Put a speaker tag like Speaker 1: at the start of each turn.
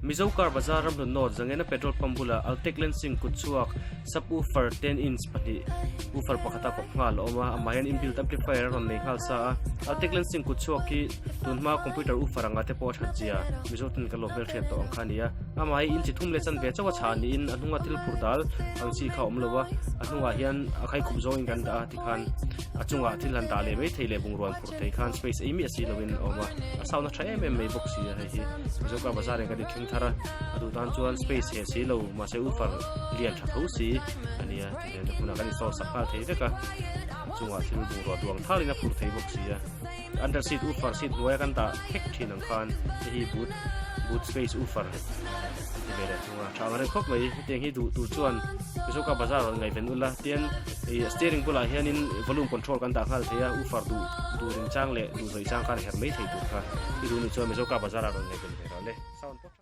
Speaker 1: Mizo Car Bazar Ramhlun North Zangena Petrol Pump bulah Altec Lansing kutchhuak Sub Woofer 10 inch pahnih woofer pakhata kawp nghal a awm a, amah hian inbuilt amplifier a rawn nei nghal sa a. Altec Lansing kutchhuak hi tunhma computer woofer anga te pawh a that zia Mizo ten kan lo hmelhriat tawh ang kha a ni a. Amah hi inchi thum leh chanve chauh a chhah niin a hnunga thil phur dal ang chi kha a awm lo a, a hnungah hian a khaikhup zawngin kan dah a tikhan a chungah thil han dah leh mai thei leh bungrua an phur thei khan space ei miah si loin a awm a, a sound a tha em em mai bawk si a hei hi Mizo Car Bazar in kan inthleng thar a, a duh tan chuan space he si lo mahse woofer lian tha tho si a nia tihian a hmunah kan install sak nghal thei vek a, a chungah thil bungrua duang thalin a phur thei bawk si a. Under seat woofer seat hnuaia kan dah khek thin ang khan hei hi boot boot space woofer an ti ve leh thung a tha ang reng khawp mai hetiang hi duh tur chuan Mizoka bazar rawn ngaihven ula tian ih steering bulah hianin volume control kan dah nghal thei a woofer duh duh ring chang leh duh zawih chang khan a herh mai thei tur kha i duh nih chuan Mizoka bazar ah rawn ngaihven ve rawh le sound pawh.